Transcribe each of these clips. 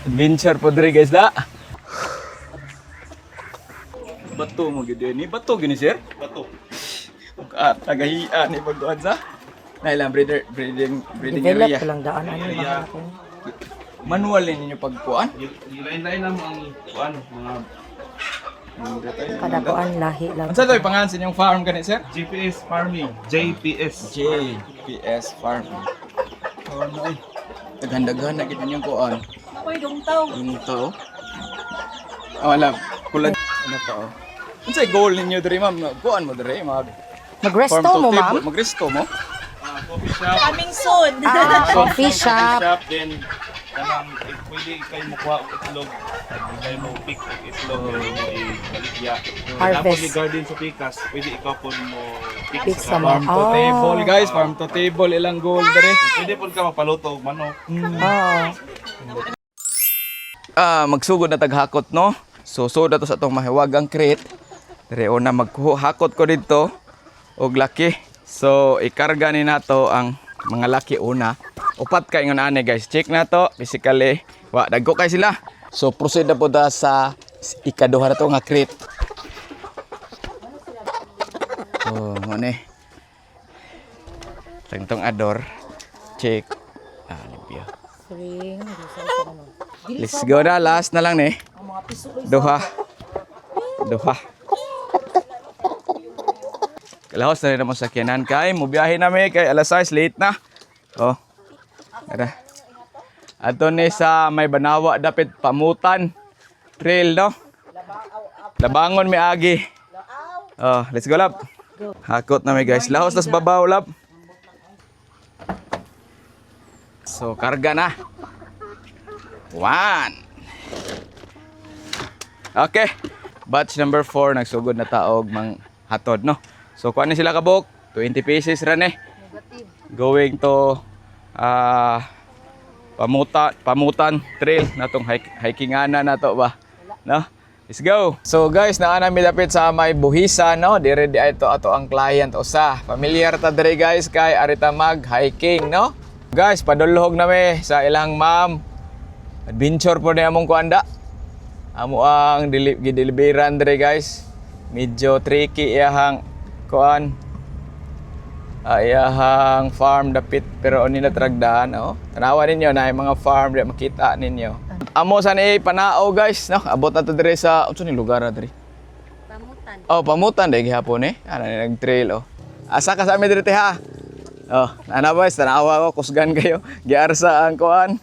Adventure po diri, guys, da. Bato mo gid ni, bato gini, sir. Bato. Ah, tagahian ni pagduan sa. Nailang breeder breeding breeding Develop area. ko lang daan ano Area. mga ko. Manual ni ninyo pagkuan. Lain-lain lang ang kuan mga Kada kuan lahi lang. Unsa to'y pangalan sa inyong farm gani, sir? GPS Farming, JPS. JPS Farm. Oh no. Ay. Daghan-daghan na gid ninyong kuan. Ako'y dungtaw. Yung tao. Oh, alam. Kulad. Ano pa, oh. Unsay goal ninyo diri, ma'am? Kuan mo diri mag Magresto farm to mo, table. ma'am? Magresto mo? Ah, coffee shop. Coming soon. Ah, coffee shop. Shop then kanang if pwede kayo mokuha og itlog, pwede kayo mo pick og itlog then mo ibaligya. Harvest. Tapos garden sa pikas, pwede ikaw po mo pick Pick sa sa garden. Farm to Oh. table, guys, farm to table ilang goal diri. Pwede po ka mapaluto og manok. Oo. Ah, magsugod na taghakot, no. So so na to sa atong mahiwagang crate. Dire una maghakot ko dito og laki. So ikarga ni nato ang mga laki una. Upat ka ingon ani, guys. Check na to physically. Wa dagko kay sila. So proceed na po ta sa ikaduha na to nga crate. Oh, mo ni. Tangtong ador. Check. Ah, limpyo. Ring. Ano? Let's go na. Last na lang ni. Duha. Duha. Kalahos na rin naman sa sakyanan kay mubiyahe na mi kay alas 6, late na. Oh. Tara. Ato ni sa may Banawa dapit Pamutan trail, no. Labangon mi agi. Oh, let's go, lab. Hakot na mi, guys. Lahos tas babaw, lab. So karga na. One. Okay. Batch number 4 nagsugod na taog mang hatod, no. So kuan ni sila kabuk, 20 pieces ra ni. Going to Pamutan Trail natong hikingana nato ba. No? Let's go. So guys, naa na mi dapit sa may Buhisa, no. Dire di ato ato ang client usa. Familiar ta dire, guys, kay arita mag hiking, no. Guys, padulhog na mi sa ilang ma'am. Adventure po ni among kuanda. Amo ang gideliveran dire, guys. Medyo tricky iyahang kuan. Ah, iyahang farm dapit pero nila tragdahan, oh. Tanawa ninyo na yung mga farm di makita ninyo. Amo sa ni panao, guys, no. Abot na to dire sa unsa ni lugar na dire? Pamutan. Oh, Pamutan dai gihapon eh. Ana ni nag-trail, oh. Asa ka sa amin dire, ha? Oh, ana boys, tanawa ko kusgan kayo. Giarsa ang kuan.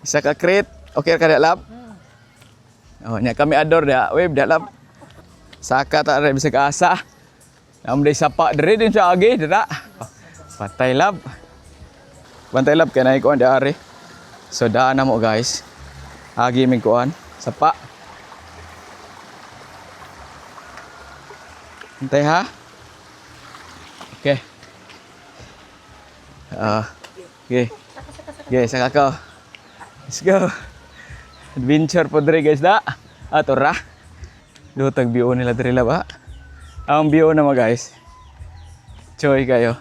Isa ka crate. Okay ka lap? Oh, nya kami ador dia. Wave dia lap. Saka ta ra bisag asa. Am day sapa dire din sa agi dira. Patay lab. Bantay lab kay nay kuan di ari. So daan na mo, guys. Agi mig kuan sapa. Hintay ha. Okay. Ah, okay. Okay, saka ko. Let's go. Adventure po dre, guys, da. Ah, tora. Dutag view nila dre la ba. Ang view na mga guys. Choy kayo.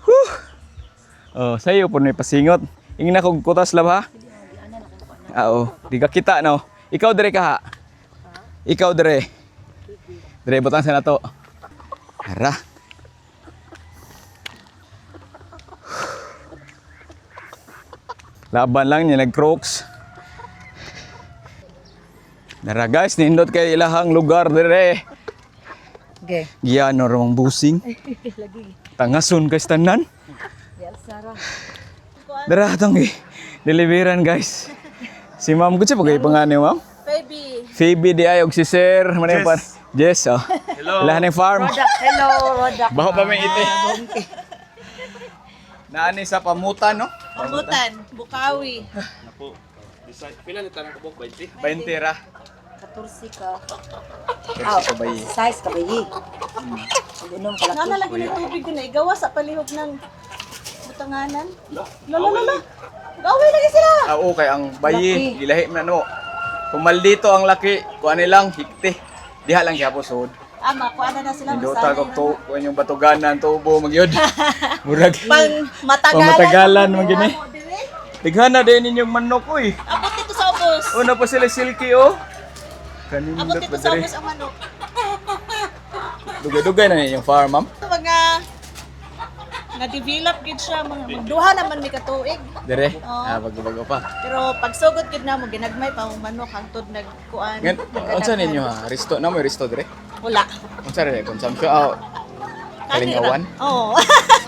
Whew. Oh, sayo po ni pasingot. Ingna kog kutas lab ha. Ah, oh, di ka kita no. Ikaw dre ka ha. Ikaw dre. Dre butang sa nato. Tara. Laban lang niya nag-crocs. Dara guys, nindot kay ilahang lugar dire. Okay. Giyan no ramang busing. Tangason kay tanan. Dara atong deliveran, guys. Si ma'am ko siya pagay pangani, ma'am. Baby. Phoebe di ay og si sir, man pa. Jess, oh. Hello. Ilahan ng farm. Rodak, hello, Rodak. Baho pa may iti. Naani sa Pamutan, no? Pamutan. Bukawi. Napo. Decide. Pila ni tanang kabuk 20? 20 ra. 14 ka. Ah, kabay. Size ka bayi. Ang unom ka laki. Nana lagi ng tubig ko na igawa sa palihog ng butanganan. La la la la. Gawin lagi sila. Ah, okay ang bayi, Laki. gilahi man no. Kung maldito ang laki, kuan nilang hikti. Diha lang gyapon sud. Ama, kuha na na sila. Nindota Masanay kog na to, kuan yung batuganan tubo magyud. Murag. Pang matagalan. Pang matagalan, man gini. Amo, dire. Dighana din ninyong manok oy. Abot ubos. Una pa sila silky oh. Abot Kanindot dito ba sa diri? ubos ang manok. Dugay-dugay na ninyong farm, ma'am. Mga na-develop gid siya mga magduha naman mi katuig. Dire. Ah, bago-bago pa. Pero pagsugod gid namo ginagmay pa ang manok hangtod nagkuan. Ngan, unsa ninyo ha? Risto na mo risto dire? Wala. Unsa rin consumption? Ah, kalingawan. Oo.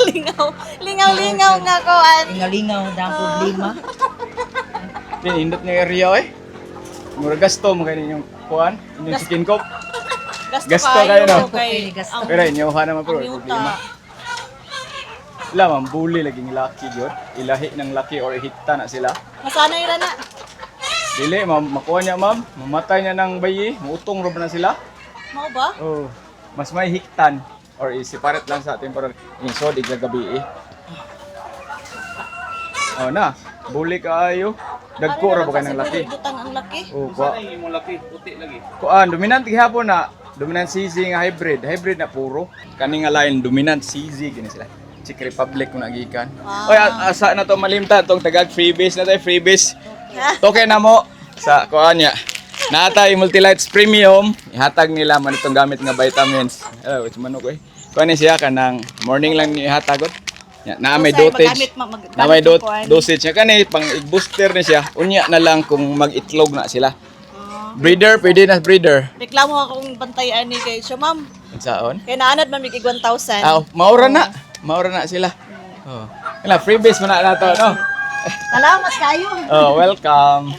Lingaw. Lingaw-lingaw nga kuan. Lingaw-lingaw na ang problema. Pinindot nga area eh. Mura gasto mo kayo ninyong kuan, inyong chicken coop. Gasto, Gasto kayo, kayo, no? kay Gasto. ang, Pero inyo ha naman pero ang yuta. problema. Wala man bully laging lucky gyud. Ilahi ng lucky or ihikta na sila. Masanay ra na. Dili ma'am, makuha niya ma'am, mamatay niya ng bayi, muutong ra ba na sila? Mao ba? Oh, mas may hiktan or i-separate lang sa ating para insod igagabi eh. Oh na, bully kaayo. Dagko ra ba kay ng laki? Butang ang laki. Oh, Unsa kuha. na imong laki? Puti lagi. Kuan, dominant gihapon na. Dominant CZ nga hybrid, hybrid na puro. Kani nga line dominant CZ kini sila. Czech Republic kung nagikan. Oy, asa na to malimta tong tagag freebies na tayo freebies. Token na mo sa kuan niya. Natay Multilights Premium, ihatag nila man itong gamit nga vitamins. Hello, it's manok eh. Kuan ni siya kanang morning lang ni ihatag. Ya, na may Usay, dosage. magamit, Na may gamit yung kuan. dosage niya kani pang i-booster ni siya. Unya na lang kung mag-itlog na sila. Breeder, pwede na breeder. Reklamo akong bantayan ni kay siya, ma'am. Unsaon? Kay naanad man mig 1,000. Ah, maura na. Maura na sila. Oh. Kala freebies man na nato, no? Salamat kayo. Oh, welcome.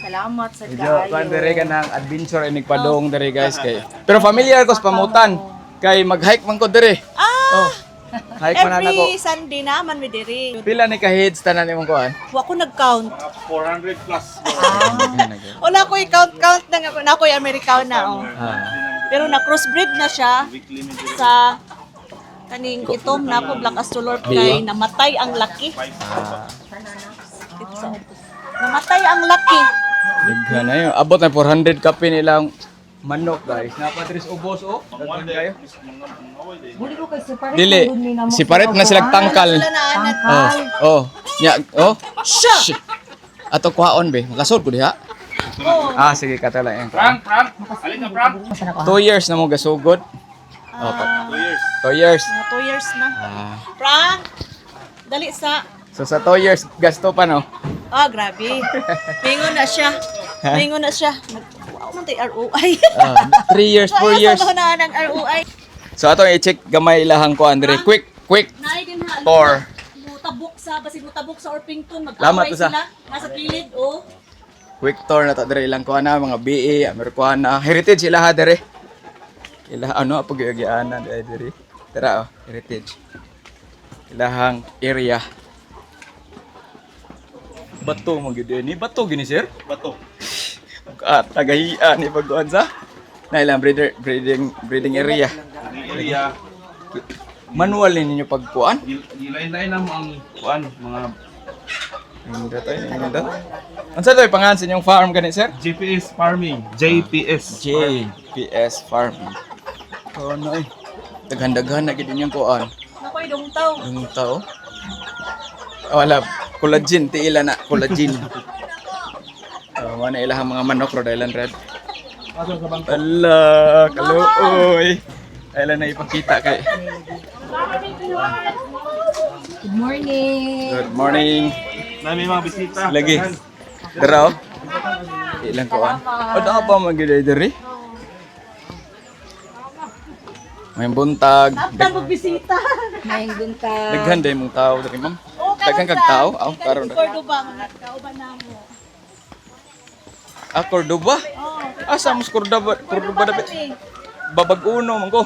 Salamat sa Medyo kaayo. kuan dere ka ng adventure inig padong dere guys kay. Pero familiar ko sa pamutan kay mag-hike man ko dere. Ah, Oh. Hike man na nako. every Sunday naman mi diri. Pila ni ka heads tanan imong kuan? Wa ko nag-count. Mga 400 plus. Wala ko i-count-count na ako na ako'y Amerikana oh. Ah. Pero na crossbreed na siya Weekly mi diri. sa kaning itom na ako Black Astrolorp kay namatay ang laki. Ah. Dito sa ubos. Namatay ang laki. Daghan na yun. Abot na 400 kape nilang manok guys. Napadres ubos oh. Daghan kayo. Buli ko kay separate Dili. man gud ni namo Separate na sila tangkal. Sila na anad. Oh, oh. Nya, oh. Siya! Shh. Ato kuhaon be. Makasod ko diha. Ah, sige katala yan. Frank, Frank. Alin ka, Frank? 2 years na mo gasugod. Oh, 2 years. 2 years. Mga 2 years na. Ah. Frank! Dali sa. So sa 2 years gasto pa no. Ah, grabe. Mingon na siya. Mingon na siya. Wow, man tay ROI. 3 years, 4 years. Sa na ng ROI. So atong i-check gamay ilahang ko Andre. Quick, quick Naay din ha. tour. Mutabok sa basig mutabok sa Orpington Lama mag-away to sa- sila. Nasa kilid oh. Quick tour na ta dire ilang kuan na mga BA, Amerikana, heritage ilaha dire. Ilaha ano pag-iagianan dire dire. Tara oh, heritage. Ilahang area. Bato mo gyud ni bato gini sir. Bato. At tagahian ni pagkuan sa na ilang breeder breeding breeding area. Breeding area. Manual ni ninyo pagkuan. Gilain-lain na mo ang kuan mga Nindot ay nindot. Unsa to pangalan sa inyong farm gani sir? GPS Farming. JPS. JPS Farm. Oh no eh. Daghan-daghan na gid inyong kuan. Nakoy dungtaw. Yung tao. Oh, wala. Collagen. Tiila na. Collagen. Oh, mana ilahang mga manok Rhode Island Red. Ala, kaluoy. Ay na ipakita kay. Good morning. Good morning. Na may mga bisita. Lagi. Dara oh. Ilang kuan. O da pa magyud diri. May buntag. After magbisita. Maayong buntag. Daghan day mong tao diri, ma'am. Oh, Daghan kag tao. Aw, karon. Cordoba mga kauban namo. Ah, Cordoba. Oh. Asa mo sa Cordoba? Cordoba dapat. kami. Babag-uno man ko.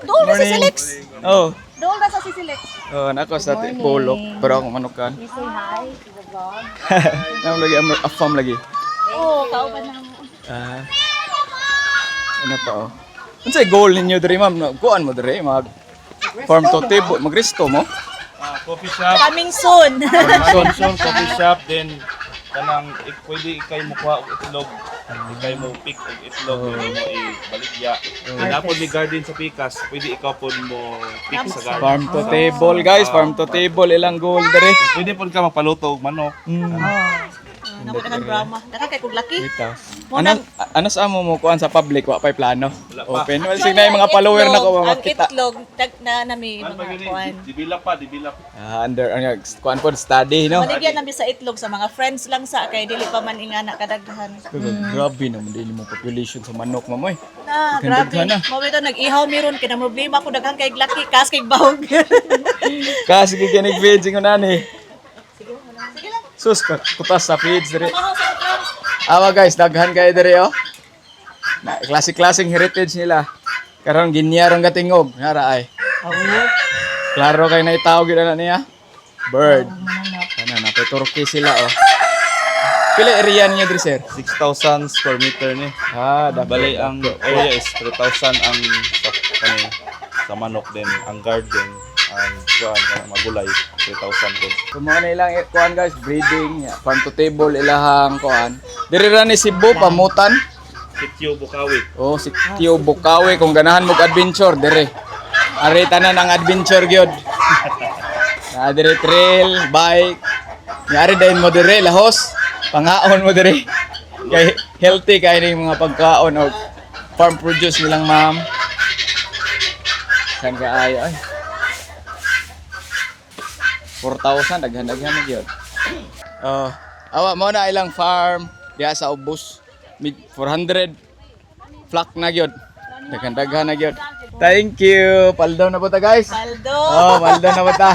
Dool na sa Silex. Oh. Dool na sa Silex. Oh, nako sa Polok, pero ako manukan. You say hi to the vlog. Nam lagi am afam lagi. Oh, kauban namo. Ah. Ano pa oh. Unsay goal ninyo diri ma'am? No, Kuan mo diri mag farm to table, magresto mo? Ah, coffee shop. Coming soon. Johnson coffee shop then kanang pwede ikay mo kuha og itlog. Ikay mo pick og itlog oh. Mo ibaligya. Then apod may garden sa pikas, pwede ikaw pod mo pick sa garden. Farm to table guys, farm to table ilang goal diri. Pwede pod ka magpaluto og manok. Mm. Naku, daghang drama. Daghan kay kog laki. Bitaw. Ano ano sa amo mo kuan sa public, wa pay plano? Wala pa. Open. Well, sige na yung mga follower na ko Ang makita. itlog, dag na nami Ano ba mga yun? kuan. Develop pa, develop. Ah, under ano kuan po study, no? Maligyan nami sa itlog sa mga friends lang sa kay dili pa man ingana kadaghan. Pero grabe naman din mo population sa manok, mamoy. Na, grabe. Daghan na. Mao bitaw nag-ihaw meron kay na problema ko, daghan kay laki kas kay bahog. Kasi kikinig feeds ko nani. Sige lang. Sus, kutas sa feeds dire. Mahaw sa friends. Awa guys, daghan kayo dire oh. Na, klase-klaseng heritage nila. Karon ginyarong gatingog, nara ay. Klaro kay na itawag yun na niya. Bird. Ano na, Turkey sila oh. Pila area niyo diri, sir? 6,000 square meter ni. Ah, dapat. Bali ang area is 3,000 ang sa kani sa manok din, ang garden, ang kuan ang magulay 3,000 po. So mga na ilang kuan guys, breeding, yeah, farm to table ilahang kuan. Diri ra ni Cebu, Pamutan. Sitio Bukawi. Oh, si Tio Bukawi kung ganahan mo adventure dire. Ari tanan ang adventure gyud. Na dire trail, bike. Nyari dayon mo dire lahos, pangaon mo dire. Kay healthy kay ning mga pagkaon og farm produce nilang ma'am. Kan kaayo ay. 4,000 daghan-daghan na gyud. Oh, awa mo na ilang farm diha sa ubos. Mig 400 flock na gyud. Daghan-daghan na gyud. Thank you. Paldaw na po ta, guys. Paldo. Oh, paldaw na po ta.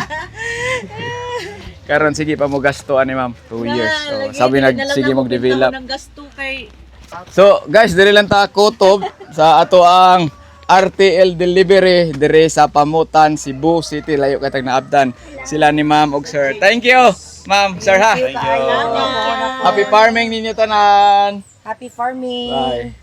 Karon sige pa mo gasto ani ma'am. 2 years. So, sabi nag sige mo develop. Ng gasto kay So, guys, dire lang ta kutob sa ato ang RTL Delivery dire sa Pamutan, Cebu City. Layo kay tag naabtan sila ni ma'am og sir. Thank you, ma'am, sir ha. Thank you. Happy farming ninyo tanan. Happy farming. Bye.